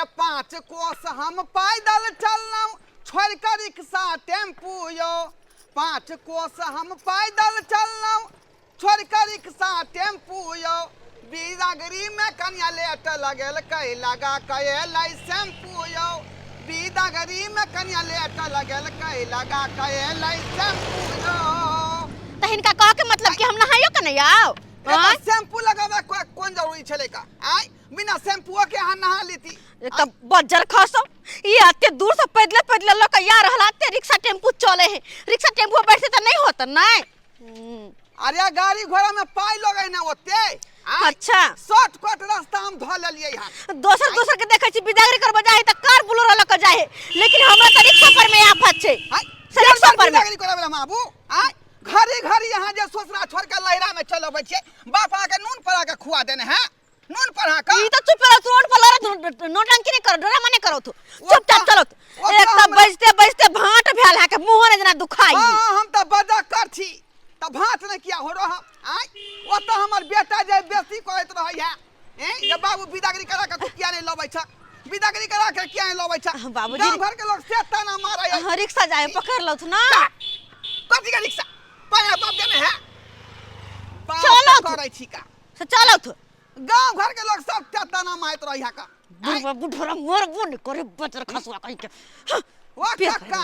अरे 5 कोस हम पैदल चललहुँ छोड़ि कऽ रिक्शा टेम्पू यौ। 5 कोस हम पैदल चललहुँ छोड़ि कऽ रिक्शा टेम्पू यौ। बिदागरी में कनिया लेट लगेल कै लगा के एलै शैम्पू यौ। बिदागरी में कनिया लेट लगेल कै लगा के एलै शैम्पू यौ। तऽ हिनका कहऽ के मतलब कि हम नहाइयो के नहि आउ? ए, तऽ शैम्पू लगाबै कोन जरूरी छलै का? आँय, बिना शैम्पूओ के अहाँ नहा लेती। एक तऽ बज्जर खसो ई एते दूर से पैदले पैदले लऽ के आ रहल, एते रिक्शा टेम्पू चले है, रिक्शा टेम्पू बैठते तऽ नहीं होत नहीं। अरे गाड़ी घोड़ा में पाई लगे ना ओते। आँय? अच्छा। शॉर्टकट रास्ता हम धऽ लेलियै हन। दोसर दोसर के देखै छी बिदागरी करबऽ जाइ है तऽ कार बोलेरो लऽ के जाइ है, लेकिन हमरा तऽ रिक्शा पर में आफत छै। आँय? से रिक्शा पर में। बिदागरी करबै हम आबू? आँय? घड़ी घड़ी यहाँ जे ससुरा छोड़ के लहरा में चल अबै छियै, बाप अहाँके नून पड़ा के खुआ देने है, नून पड़ा के। ई तऽ चुप रह, रोड पर लड़त नौटंकी नहीं करो, ड्रामा नहीं करो, तू चुपचाप चलो। ओ एक तऽ तऽ बजते बजते भाट भेल है के मुंह ने जेना दुखाई। हाँ, हाँ, हम तऽ बजा कर छी तऽ भात नहि किया हो रहा। आँय, ओतऽ हमर बेटा जे बेसी करैत रहै है, हैं, जे बाबू बिदागरी करा के तू किया नहीं लबै छ, बिदागरी करा के किया नहीं लबै छ? हाँ, बाबूजी। गाँव घर के लोग से ताना मारै है। हाँ, रिक्शा जाए पकड़ लौथ ना। कथी के रिक्शा? पाया बाप देने है। बाप चलो तऽ तू। करै छी का। से चलो तू। गाँव घर के लोग सब ते ताना मारैत रहै है का। बुढ़वा बुढ़वा मोर बुन करे बजर खसुआ कहीं के। हाँ, ओ पेट कक्का,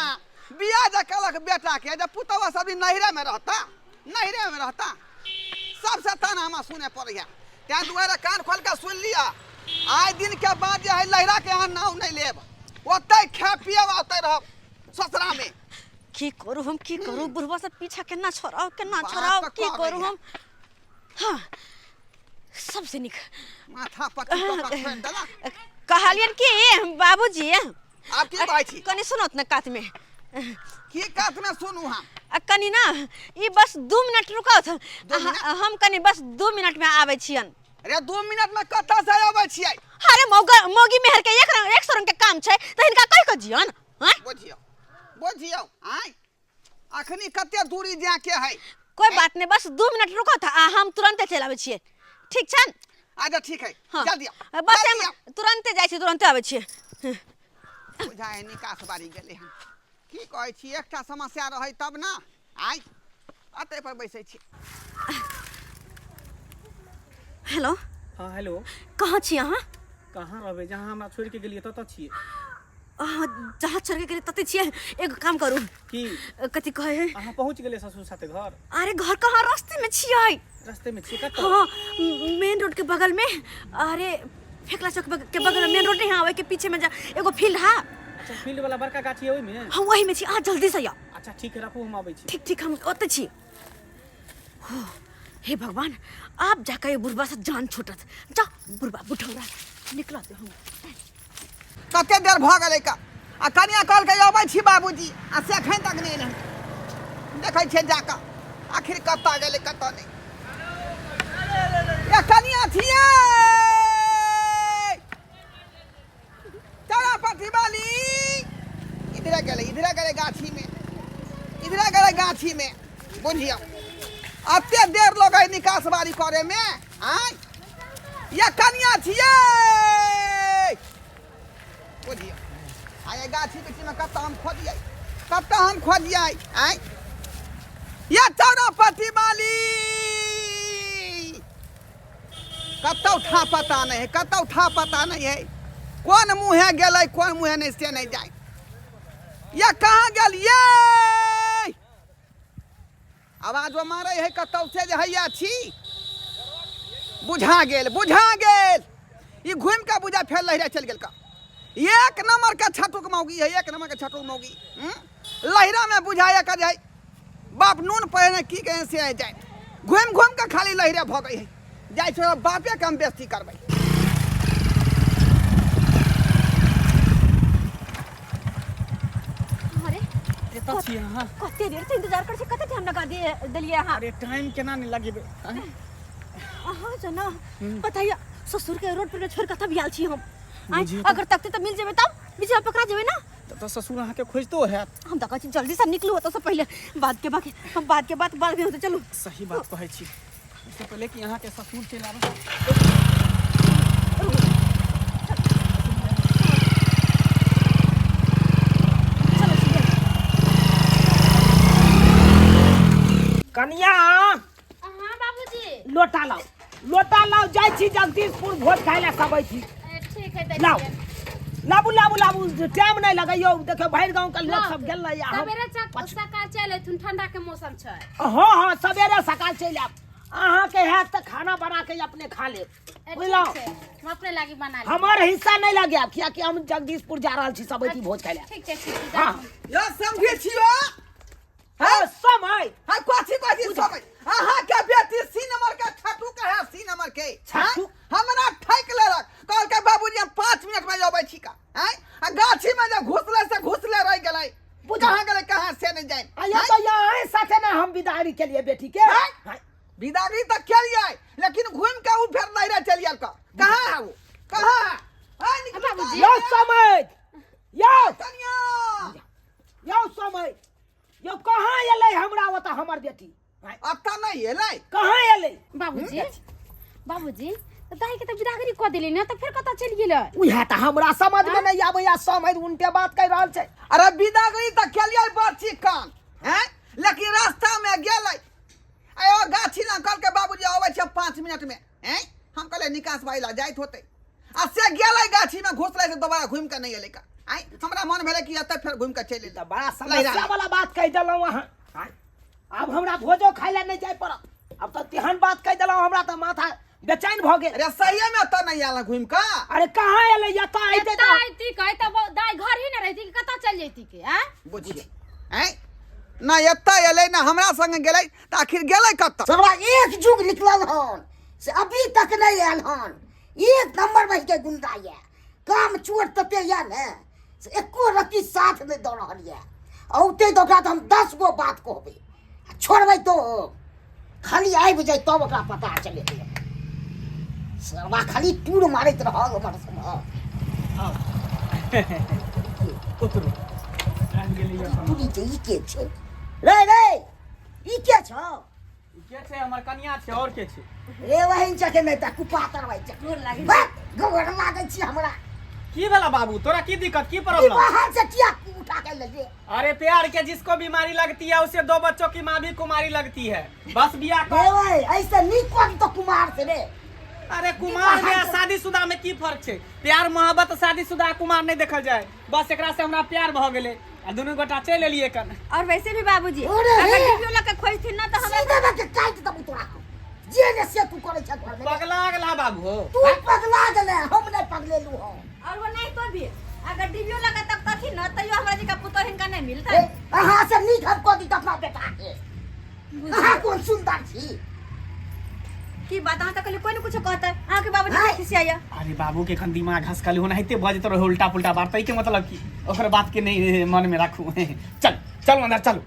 बियाह जे केलक बेटा के, जे पुतवा सब दिन नैहरे में रहता, नैहरे में रहता, सबसे ताना हमरा सुने पड़ै है। तैं दुआरे कान खोल के सुन लिअ, आइ दिन के बाद जे है लहरा के अहाँ नाम नहीं लेब, ओतै खाय पियब ओतै रहब ससुरा में। की करू हम, की करू, बुढ़वा से पीछा केना छोड़ाउ, केना बात छोड़ाउ, तऽ की कहबै करू है। हम? हाँ, सबसे नीक माथा पक्की कऽ कऽ छोड़ि देलक। कहलियन कि बाबूजी। आब की कहै छी? कनी सुनत ने कात में। की कात में सुनू हम? आ कनी ना ई बस 2 मिनट रुकत, 2 मिनट? हम कनी बस 2 मिनट में आबै छियन। अरे 2 मिनट में कतऽ से अबै छियै? अरे मौगा मौगी मेहर के एक सौ रंग के काम छै तऽ हिनका कहि कऽ जियन। आँय? बुझियौ, बुझियौ, आँय, अखनी कते दूरी जाके है? कोई बात नहीं, बस 2 मिनट रुकत आ हम तुरंते चलि आबै छियै, ठीक छै? अच्छा ठीक है। हाँ। जल्दी आओ, बस जल्दी हम आओ। तुरंते जाइ छी, तुरंते आबै छियै। बुझाइ निकास बारी गेलै हन। की कहै छी, एकटा समस्या रहै तब ने। आइ अतै पर बैसै छी। हेलो। हाँ हेलो। कहाँ छी अहाँ? कहाँ रहबै, जहाँ हमरा छोड़ि के गेलियै ततऽ छियै। अहाँ जहाँ छोड़ि के गेलियै ततऽ छियै। एगो काम करू। की? कथी कहै है? अहाँ पहुँच गेलियै ससुर साथे घर? अरे घर कहाँ, रास्ते में छियै। रास्ते में छियै कतऽ? हाँ, मेन रोड के बगल में। अरे फेकला चौक के बगल में मेन रोड नहीं है, ओहि के पीछे में जा एगो फील्ड है। अच्छा, फील्ड वाला बड़का गाछी है ओहिमे? हम वही में छी, अहाँ जल्दी से आउ। अच्छा ठीक है, रखू, हम आबै छी। ठीक ठीक, हम ओतऽ छी। हो, हे भगवान, आप जाकर ये बुढ़बा से जान छूटत। जा बुढ़बा बुढ़ौरा निकला दे हम। कते देर भऽ गेलै का? आ कनिया कहलकै अबै छी बाबूजी, आ से एखन तक नहि एलै। देखै छियै जाकऽ आखिर कतऽ गेलै कतऽ नहि। ए कनिया छियै तारापति वाली, इधरे गेलै, इधरे गेलै गाछी में, इधरे गेलै गाछी में। बुझियौ एते देर लगै निकास बारी करे में। आँय ये कनिया छियै, बुझियौ आ ये गाछी बिछी में कतऽ हम खोजियै, कतऽ हम खोजियै। आँय ये चौरापति वाली, कतौ था पता नहीं है, कतौ था पता नहीं है, कोन मुँहे गेलै कोन मुँहे नहीं से नहीं जाए। ये कहाँ गेलियै? आवाजो मारै है कतौ से जे हैया छी। बुझा गेल, बुझा गेल, ई घुमि कऽ बुझा फेर लहरा चलि गेल का। एक नंबर के छटुक मौगी है, एक नंबर के छटुक मौगी। लहरा में बुझाया का जाए बाप नून पहिने की कहे से आइ जाए, घुमि घुमि कऽ खाली लहरे भऽ गई है। जाइ छै बापे के हम बेइज्जती करबै। अरे कतऽ छी अहाँ? कते देर से इंतजार करै छी, कते टाइम लगा देलियै अहाँ? अरे टाइम केना नहि लगेबै? अहाँ जे ना पता ये ससुर के रोड पर छोड़ के तब आयल छी हम। आँय, बुझियौ तऽ। अगर तकते तऽ मिल जेबै तब बीच में पकड़ा जेबै ना। तब तऽ ससुर अहाँके खोजितो हैत। हम तऽ कहै छी जल्दी से निकलू ओतऽ से पहिले, बाद के बाकी हम बाद के बात बाद में होतै। चलू। सही बात कहै छी, इससे पहिले कि अहाँके ससुर चलि आबै। छी जगदीशपुर भोज खाय ला सब छी। ठीक है तऽ लाउ लाबू लाबू लाबू, टाइम नहीं लगैयो। देखो भरि गांव के लोग सब गेल रही। सवेरे सकाल चलि अयथुन, ठंडा के मौसम छै। हाँ हाँ, सवेरे सकाल चलि आयब। अहाँके हैत तऽ खाना बना के अपने खा लेब, बुझलहुँ? हम अपने लागी बना लेब। हमर हिस्सा नहीं लगे, कियाकि हम जगदीशपुर जा रहल छी सबैती भोज खाय ला। ठीक छै, ठीक छै। हाँ। यो समझे छियो? हाँ, समय। हाँ, कथी कथी समय? अहाँ के बेटी सी नंबर के छटू के है, सी नंबर के छटू? हमरा ठैक लेलक, कहलकै बाबूजी हम 5 मिनट में अबै छी का। आँय, आ गाछी में जे घुसले से घुसले रह गेलै, कहाँ गेलै कहाँ से नहीं जाए। आया तो यहाँ साथे ना हम विदाई के लिए बेटी के। हाँ? विदागरी तऽ केलियै, लेकिन घूमि के उ फेर नैहरे चलि आयल। कहाँ है वो, कहाँ है? आय निकलू बाबूजी। यौ समय, यौ कनिया। यौ समय, यौ कहाँ एलै हमरा ओतऽ हमर बेटी? अतऽ नहि एलै? कहाँ एलै? बाबूजी, बाबूजी, तऽ दाई के तऽ विदागरी कऽ देली ने, तऽ फेर कतऽ चलि गेलै? उएह तऽ हमरा समझमे नहि आबैया, समय उनटे बात कहि रहल छै। अरे विदागरी तऽ केलियै बड़ चिकन हैं, लेकिन रास्ता में गेलै आयो गाछी लग, कहलकै बाबूजी अबै छै 5 मिनट में। हैं, हम कहलियै निकास भाई ला जाइत होतै, आ से गेलै गाछी में घुसलै से दोबारा घुमि के नहि एलै का। आँय, हमरा मन भेलै कि एतऽ फेर घुमि के चलि एलै। तऽ बड़ा समस्या वाला बात कहि देलहुँ अहाँ। आँय, आब हमरा भोजो खाय लए नहि जाय पड़त आब तऽ। तेहन बात कहि देलहुँ, हमरा तऽ माथा बेचैन भऽ गेल। अरे सहिए में एतऽ नहि आयल घुमि कऽ? अरे कहाँ एलै? एतऽ अइतै एतऽ अयती के तऽ दाई घर ही ने रहिती कि कतऽ चलि जैती के? आँय, बुझिए, आँय, ना एतऽ एलै ना हमरा संगे गेलै, तऽ आखिर गेलै कतऽ? हमरा एक जुग निकलल हन से अभी तक नहीं आयल हन। एक नंबर बहि के गुंडा यऽ, काम चोर तते यऽ ने से एको रत्ती साथ नहीं दऽ रहल यऽ। औते तऽ ओकरा तऽ हम 10 गो बात कहबै आ छोड़बै तो खाली आबि जाय तब ओकरा पता चलेतै। सरवा खाली टूर मारैत रहल हमर सभक। उतरू, आबि गेलियै। टूरी के ई के छै रे? रे ई के छौ? ई के छै? हमर कनिया छै, और के छै? रे वहीन चके नहि तऽ कुपातर भाई चके। गोर लागै छी। बक, गोर लागै छी हमरा। की भेला बाबू, तोरा की दिक्कत, की ई प्रॉब्लम? बाहर से किया उठा के ले? अरे प्यार के जिसको बीमारी लगती है उसे दो बच्चों की माँ भी कुमारी लगती है। बस बियाह रे कर। ओए, ऐसे नीक कोन तो कुमार से रे। अरे कुमार में आ शादीशुदा में की फर्क छै? प्यार मोहब्बत शादीशुदा कुमार नहीं देखल जाए। बस एकरा से हमरा प्यार भऽ गेलै आ दुनू गोटा चलि एलियै कन। और वैसे भी बाबूजी, अरे अगर रे। टीवीओ लग के खोजथिन ना तो हमरा सीधे के काटि देबू तोरा, जे ने से तू करै छ घर में। पगला गेला बाबू हो। तू पगला गेले, हम नहीं पगलेलू हूँ। और वो नहीं तो भी अगर टीवीओ लगा तक तथिन ना तैयो हमरा जी का पुतोह हिनका नहीं मिलता। ए, अहाँ से नीक हम कऽ दी अपना बेटा के। अहाँ कोन सुंदर छी? की बात, अहाँ तऽ कहलियै कोई ने कुछो कहतै, अहाँके बाबूजी हाय। खिसियाइया। अरे बाबू के एखन दिमाग हंसकल ओनाहिते बजैत रहे उल्टा पुल्टा बात, ताहि के मतलब की ओकर बात के नहीं मन में राखू। चल चल अंदर चल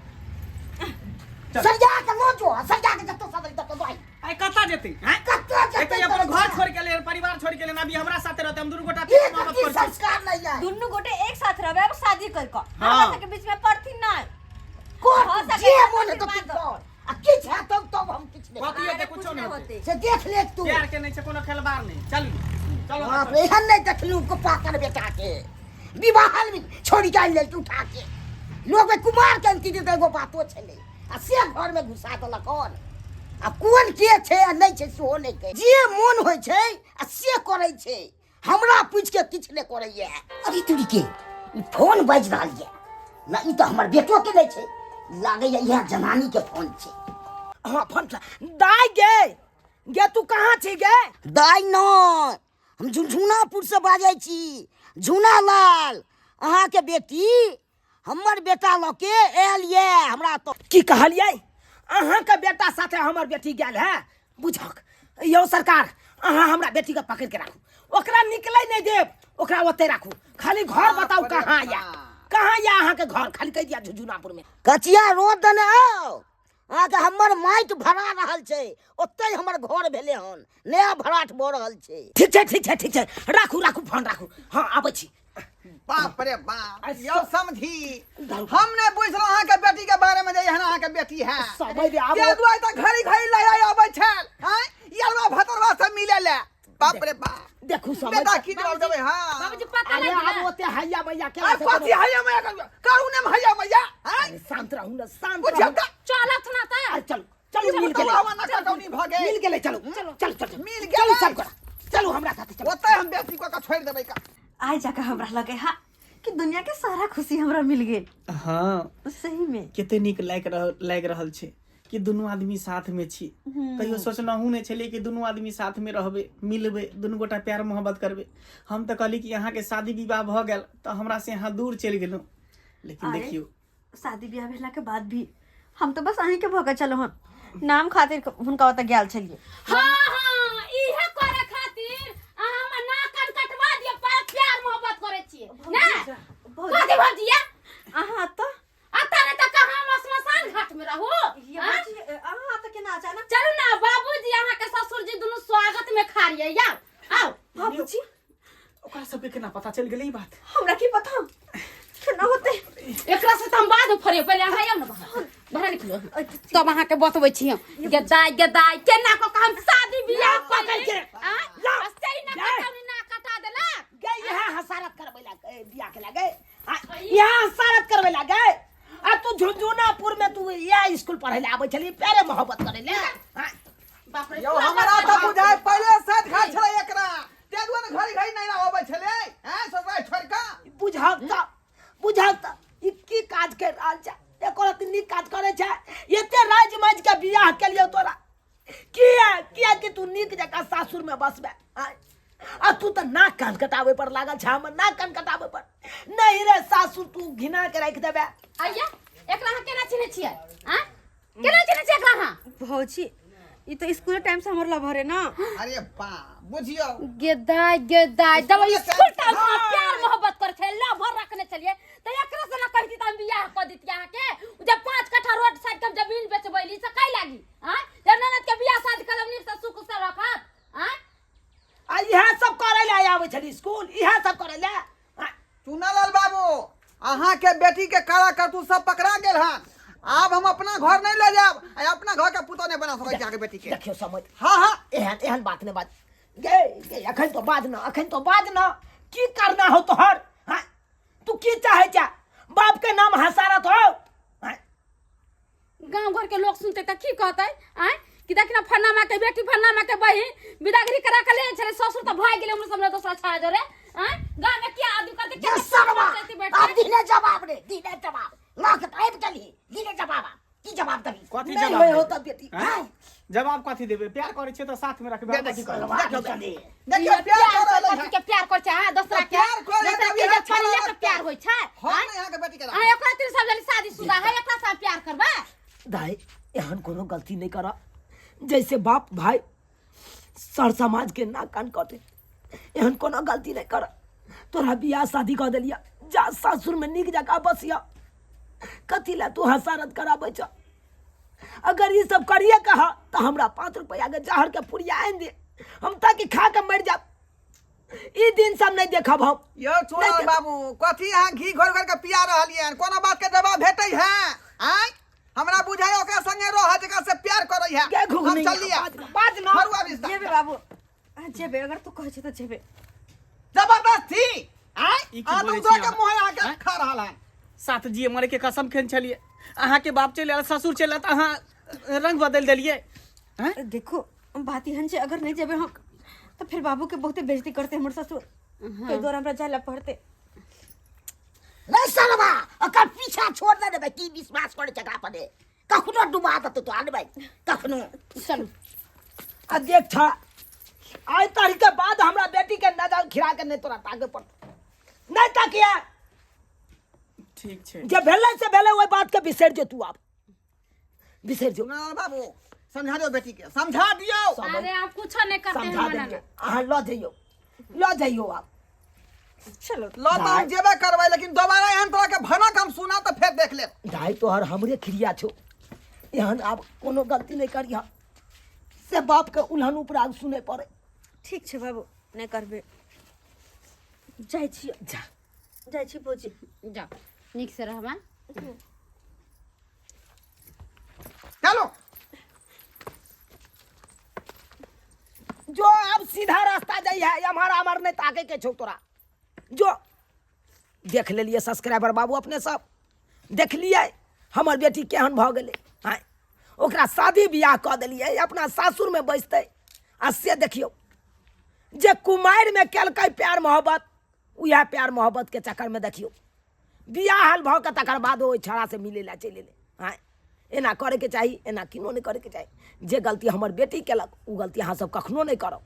चल। सरिया के लो जो, सरिया के जतो सदरी ततो दो। आइ कतऽ जेतै? आँय? कतऽ जेतै? एतै अपन घर छोड़ के ले, परिवार छोड़ के ले, अभी हमरा साथे रहतै, हम दुनू गोटा एक मोहब्बत की करै छी। संस्कार नहीं है। दुनू गोटे एक साथ रहबै अब शादी कर कऽ, हाँ। हमरा सबके बीच में पड़थिन नहीं। कोन भऽ सकैए जे मन हेतौ आशीर्वाद तू कर, आ किछु हेतौ तब हम किछु नहि। कथी हेतै? अरे कुछो नहि होतै। से देख ले तू। प्यार के नहीं छै कोनो खेलबार नहीं। चल चलो। बाप रे, एहन नहीं देखलू कुपातर बेटा के विवाहल में छोड़ी के आनि लेलकै उठा के। लोग कुमार के अंतिम तऽ एगो बातो छलै, आ से घर में घुसा देलक हन। आ कोन के छै आ नहि छै सेहो नहि कहै, जे मोन होइ छै आ से करै छै, हमरा पूछि के किछु नहि करैया। अरे तुरी के ई फोन बाजि रहल यऽ ना, ई तऽ हमर बेटो के नहि छै, लागैया इएह जनानी के फोन छै। हाँ, फोन छै। दाय गे, गे तू कहाँ छी गे? दाय नहि, हम झुनझुनापुर से बाजै छी, झुना लाल। अहाँके बेटी हमर बेटा लऽ के आयल यऽ हमरा तऽ। की कहलियै? अहाँके बेटा साथे हमर बेटी गेल है? बुझक यौ सरकार, अहाँ हमरा बेटीके पकड़ि के राखू, ओकरा निकलै नहि देब, ओकरा ओतै राखू। खाली घर बताउ कहाँ यऽ, कहाँ यऽ अहाँके घर, खाली कहि दिअ। झुझुनापुर में कचिया रोड दने आउ, अहाँके हमर माटि भरा रहल छै, ओतहि हमर घर भेलै हन, नया भराठ भऽ रहल छै। ठीक छै, ठीक छै, ठीक छै, राखू राखू फोन राखू। हाँ, आबै छी। बाप रे बाप, अरे यौ समझी, हम नहि बुझलहुँ अहाँके बेटी के बारे में जे एहन अहाँके बेटी है। समय दे आब। ते दुआरे तऽ घड़ी घड़ी लड़ाई आबै छल, आँय, यलवा भतरवा से मिले ले। बाप रे बाप, देखू समय। बेटा की जवाब देबै? हाँ बाबूजी, पता अरे लागि आब गेलै? ओते हैया मैया के अरे कथी हैया मैया? करू ने हैया मैया, आँय? अरे शांत रहू ने, शांत बुझियौ रहू। तऽ। चलत ना तऽ। अरे चलू। चलू मिल गेलै। हवा ना कटौनी भऽ गेल। मिल गेलै, चलू चलू चलू चलू, मिल चलू गेलै। सब गोरा चलू हमरा साथे चलू। ओतै हम बेटी कऽ के छोड़ि देबै का। आइ जाके हमरा लगे हा कि दुनिया के सारा खुशी हमरा मिल गेल। हाँ, सही में कते नीक लागि रहल छै कि दुनू आदमी साथ में छी। कहियो सोचनहु नहि छलियै कि दुनू आदमी साथ में रहबै, मिलबै, दुनू गोटा प्यार मोहब्बत करबै। हम तऽ कहली कि अहाँके शादी विवाह भऽ गेल तऽ हमरा से अहाँ दूर चलि गेलहुँ, लेकिन अरे, देखियौ शादी ब्याह भेला के बाद भी हम तो बस अहीं के भऽ के चलहुँ हन, नाम खातिर हुनका ओतऽ गेल छलियै। हाँ हाँ, इहे करे खातिर अहाँ हमर नाक कान कटवा दिअ, पर प्यार मोहब्बत करे छियै ना। कथी भौजिया? अहाँ तऽ अतऽ नहि तऽ कहाँ हम श्मशान घाट में रहू? ये हाँ? भौजी, अहाँ तऽ केना अचानक? चलू ना बाबूजी, अहाँ के ससुर जी दुनू स्वागत में खा रहियै। आउ आउ। बाबूजी, ओकरा सबके केना पता चलि गेलै ई बात? हमरा की पता केना होतै। एकरा से तऽ हम बाद में फरियो, पहिले अहाँ आउ ने बाहर, बाहर निकलू, तब अहाँ के बतबै छी हम। गेदाय गेदाय केना कऽ के हम शादी बियाह पकड़ के। लाओ सही ना कटौनी ना कटा देलक। गए यहाँ हसारत करबै लगे, बियाह के लगे यहाँ हसारत करबै लगे। आ तू झुनझुनापुर में तू यह स्कूल पढ़े ले आबै छली, प्यारे मोहब्बत करे ले। बाप रे, यौ हमरा तऽ बुझाइ पहिले साथ खा छलै एकरा, ते दुआरे घड़ी घड़ी नहि अबै छलै हैं ससुराल छोड़ि कऽ। बुझब तऽ, बुझब तऽ ई की काज कर रहल छै? एको रत्ती नीक काज करे छै? एते राजि माजि के बियाह केलियौ तोरा किया? किया कि तू नीक जकाँ सासुर में बसबे। आँय? आ तू तऽ नाक कान कटाबै पर लागल छै, हमर नाक कान कटाबै पर। नहीं रे सासुर तू घिना के राखि देबे। आइया एकरा अहाँ केना चिन्है छियै? आँय केना चिन्है छियै एकरा अहाँ? भौजी, ई तो स्कूल टाइम से हमर लवर है ना। अरे बा बुझियौ गेदाय गेदाय, जब स्कूल स्कूल टाइम से हाँ। प्यार मोहब्बत करे छलै, लवर रखने छलियै, तऽ एकरा से ना कहती तऽ हम बियाह कऽ दितियै अहाँके। जब 5 कट्ठा रोड साइड के हम जमीन बेचबैली से कै लागी? आँय जब ननद के बियाह शादी करब नीक से सुख से रखत। आँय आ इएह सब करे ले आबै छली स्कूल, इएह सब करे ले। आँय। चुनालाल बाबू, अहाँ के बेटी के काला करतूत सब पकड़ा गेल हन। आब हम अपना घर नहीं ले जाब, आ अपना घर के पुतोह नहीं बना सकै छी अहाँके बेटी के। देखियौ समझ। हाँ हाँ। एहन एहन बात नहीं बाज गे, गे अखन तो बाज ना, अखन तो बाज ना, की करना हो तोहर? हाँ तू की चाहे चा बाप के नाम हसारत हो? हाँ? गांव घर के लोग सुनते त की कहते? आँय कि देख ना फन्ना माँ के बेटी, फन्ना माँ के बहिन बिदागरी करा के ले छले, ससुर त भाग गेले हमर सामने दोसरा छाड़ा जरे। आँय गांव में क्या आदमी करते? ये क्या सरवा, बैठते? अब दिने जवाब रे, दिने जवाब लाख टाइम चली, दिने जवाब की जवाब दबी? कथी नहीं जवाब होय हो देबै? तब बेटी। आँय? जवाब कथी देबै? प्यार करै छियै तऽ साथ में रखबै, और कथी करबै? देखियौ, चली। देखियौ प्यार कर रहलै कथी के प्यार कर छै? हां दोसरा के प्यार करे दोसरा तब के इएह जे छाड़ा परिये के रखतै। प्यार होय छै। हम आँय? नहि अहाँके बेटी के आँय, राखब। एकरा तीन सब जनी शादीशुदा है, एकरा से प्यार करबै? दाई एहन कोनो गलती नहीं करा जैसे बाप भाई सर समाज के नाक कान कटे, एहन कोनो गलती नहीं करा। तोरा बियाह शादी कऽ देलिया, जा सासुर में नीक जकाँ बसिया, कथी ला तू हसारत कराबै छ? अगर ई सब करिए कहा तो हमरा 5 रुपया के जहर के पुड़िया आनि दे, हम ताकि खा के मरि जाब। ई दिन सब नहीं देखब हम। यौ चुनाव नहीं। बाबू, कथी अहाँ घी घोर घोर के पिया रहलियै हन? कोनो बात के जवाब भेटै है? आँय हमरा बुझाइ ओकरा संगे रह जकरा से प्यार करै है। गे घुघनी, हम चलिए। बाज ना, बाज ना। फरुआ रिश्ता। जेबे बाबू, जेबे, अगर तू कहै छै तऽ जेबे। जबरदस्ती आँय ई की अहाँ तऽ बोलै उधर छी के अहाँ? मुँह अहाँके आँय? खा रहल हन। साथ जिए मरे के कसम खेने छलियै, अहाँके बाप चलि आयल, ससुर चलि आयल, तऽ अहाँ रंग बदलि देलियै। आँय? देखो बात एहन छै, अगर नहीं जेबे हम तऽ फिर बाबू के बहुते बेइज्जती करते हमर ससुर, ताहि दुआरे हमरा जाय ला पड़ते। रे सरवा, ओकर पीछा छोड़ दे देबै, की विश्वास करे छै एकरा पर? कखनो डुबा देतौ तो आनबै कखनो। चलू आ देख छा, आइ तारीख के बाद हमरा बेटी के नजर खिरा के नहीं तोरा ताके पड़तौ, नहीं ताकिया। ठीक छै, जे भेलै से भेलै, ओहि बात के बिसरि जो तू, आब बिसरि जो। चुनाव बाबू समझा दियौ बेटी के, समझा दियौ। अरे आप कुछो नहीं करते हैं समझा मना। देलियै, अहाँ लऽ जइयौ, लऽ जइयौ आब। चलो लऽ तऽ हम जेबे करबै, लेकिन दोबारा एहन तरह के भनक हम सुना तऽ फेर देख लेब। दाइ तोहर हमरे खिरिया छौ, एहन आब कोनो गलती नहीं करिह से बाप के उल्हन उपराग सुने पड़े। ठीक छै बाबू, नहीं करबे, जाइ छी। जा जाइ छी भौजी। जाओ नीक से रहबा। चलो जो अब सीधा रास्ता जाइ है, हमारा हमार नहीं ताके के छौ तोरा। जो देख लेलिए सब्सक्राइबर बाबू, अपने सब देख लिए हमर बेटी केहन भऽ गेलै। आँय ओकरा शादी बियाह कऽ देलियै, अपना सासुरमे बैसतै। आ से देखियौ जे कुमारिमे केलकै प्यार मोहब्बत, उएह प्यार मोहब्बतके चक्करमे देखियौ बियाह हाल भऽ कऽ तकर बाद ओहि छौड़ासँ मिलै लए चलि एलै। आँय, एना करैके चाही? एना किनो नहि करैके चाही। जे गलती हमर बेटी केलक ओ गलती अहाँ सब कखनो नहि करब।